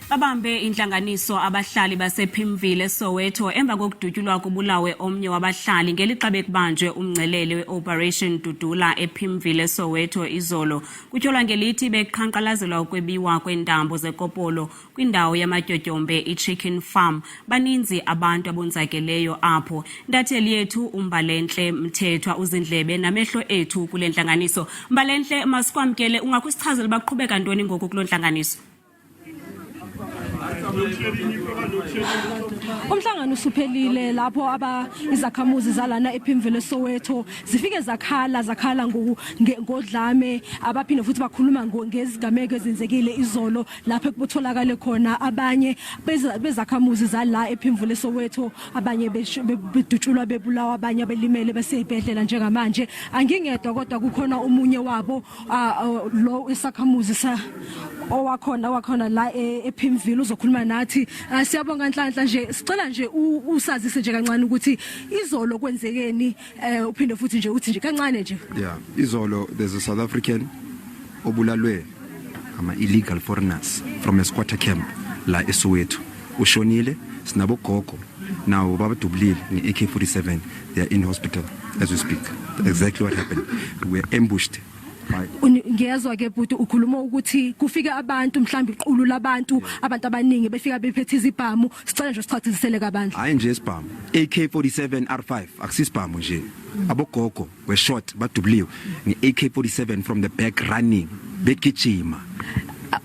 Babambe intlanganiso abahlali basePimville eSoweto emva kokudutyulwa kubulawe omnye wabahlali ngelixa bekubanjwe umngcelele we-Operation Dudula ePimville eSoweto izolo. Kutyholwa ngelithi beqhankqalazelwa ukwebiwa kweentambo zekopolo kwindawo yamatyotyombe iChicken Farm. Baninzi abantu abonzakeleyo apho. Intatheli yethu uMbalentle Mthethwa uzindlebe namehlo ethu kule ntlanganiso. Mbalentle, masikwamkele, ungakusichazela uba kuqhubeka ntoni ngoku kuloo ntlanganiso? Umhlangano usuphelile lapho aba izakhamuzi zalana ePimville Soweto zifike zakhala zakhala ngodlame, abaphinde futhi bakhuluma ngezigameko ezenzekile izolo lapho ekutholakale khona abanye bezakhamuzi zala ePimville Soweto, abanye bedutshulwa bebulawa, abanye abelimele beseyibhedlela njengamanje. Angingedwa, kodwa kukhona omunye wabo, lo isakhamuzi sa owakhona la ePimville, uzokhuluma nathi. Siyabonga Nhlanhla. Nje sicela nje usazise nje kancane ukuthi izolo kwenzekeni, uphinde futhi nje uthi nje kancane nje. Yeah, izolo there's a South African obulalwe ama illegal foreigners from a squatter camp la eSoweto. Ushonile, sinabo gogo now babadubulile nge-AK47. They are in hospital as we speak. Exactly what happened, we were ambushed by Ngiyezwa ke bhuti, ukhuluma ukuthi kufika abantu, mhlawumbe iqulu labantu, abantu abaningi befika bephethe izibhamu. Sicela nje usichazisele kabanzi. Hayi nje isibhamu, AK47 R5, akusisibhamu nje. Abogogo were shot, badubuliwe nge-AK47 from the back, running, begijima.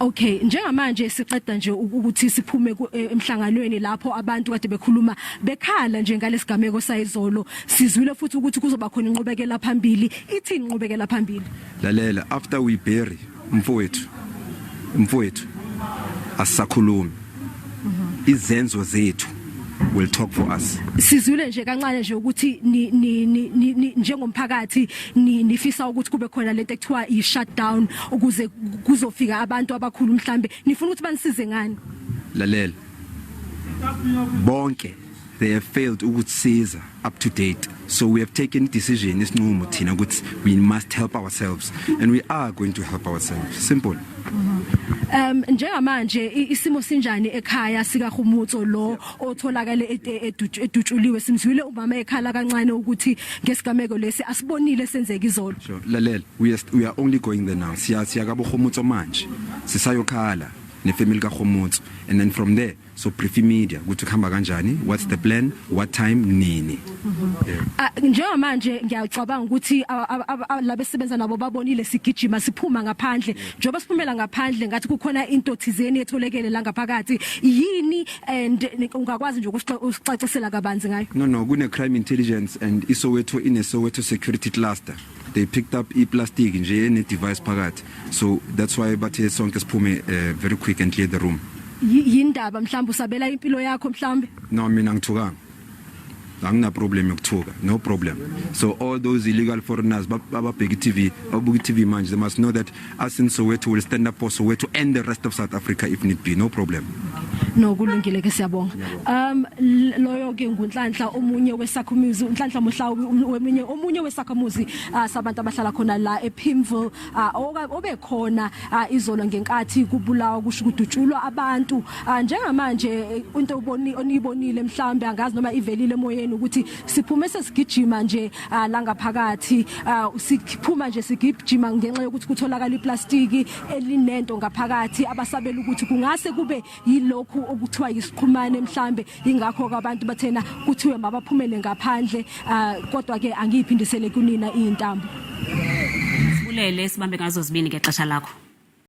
Okay, njengamanje siqeda nje ukuthi siphume emhlanganweni lapho abantu kade bekhuluma bekhala nje ngalesigameko sayizolo. Sizwile futhi ukuthi kuzoba khona inqubekela phambili. Ithini inqubekela phambili? Lalela, after we bury umfowethu, asisakhulumi. Izenzo zethu will talk for us. Sizwile nje kancane nje ukuthi ni ni ni njengomphakathi nifisa ukuthi kube khona lento ekuthiwa i shutdown ukuze kuzofika abantu abakhulu. Mhlambe nifuna ukuthi banisize ngani? Lalela, bonke they have failed ukusiza up to date, so we have taken decision, isinqumo thina ukuthi we must help ourselves, and we are going to help ourselves, simple. Njengamanje isimo sinjani ekhaya sika Khumutso lo otholakale edutshuliwe? Simzwile umama ekhala kancane ukuthi ngesigameko lesi asibonile senzeka izolo. Sure, lalela, we are only going there now. Siya kabo Khumutso manje, sisayokhala nefamily ka Khumutso, and then from there so brief media ukuthi kuhamba kanjani, what's the plan, what time, nini, yeah. Ah, njengamanje ngiyacabanga ukuthi labesebenza nabo babonile sigijima siphuma ngaphandle. Njengoba siphumela ngaphandle, ngathi kukhona into thizeni etholekele la ngaphakathi. Yini, and ungakwazi nje ukusicacisela kabanzi ngayo? No, kune crime intelligence and iSoweto ine Soweto security cluster. They picked up i-plastic nje ene device phakathi, so that's why bathe sonke siphume very quick and clear the room. Yindaba mhlawumbe usabela impilo yakho mhlawumbe? No, mina ngithukanga, angina problem yokuthuka, no problem. So all those illegal foreigners ababheka i-TV, ababuka i-TV manje, they must know that us in Soweto will stand up for Soweto and the rest of South Africa if need be, no problem. No, kulungile ke, siyabonga. Loyo ke nguNhlanhla, omunye wesakhamuzi, uNhlanhla Muhlawi, wemunye omunye wesakhamuzi sabantu abahlala khona la ePimville, obekhona izolo ngenkathi kubulawa, kusho kudutshulwa abantu. Njengamanje into oboni onibonile mhlambe, angazi noma ivelile emoyeni, ukuthi siphume sesigijima nje la ngaphakathi, siphuma nje sigijima ngenxa yokuthi kutholakala iplastiki elinento ngaphakathi, abasabela ukuthi kungase kube yilokhu okuthiwa yisiqhumane mhlambe. Ingakho ke abantu bathena kuthiwe mabaphumele ngaphandle, kodwa ke angiyiphindisele kunina intambo. Sibulele, sibambe ngazo zibini ngexesha lakho.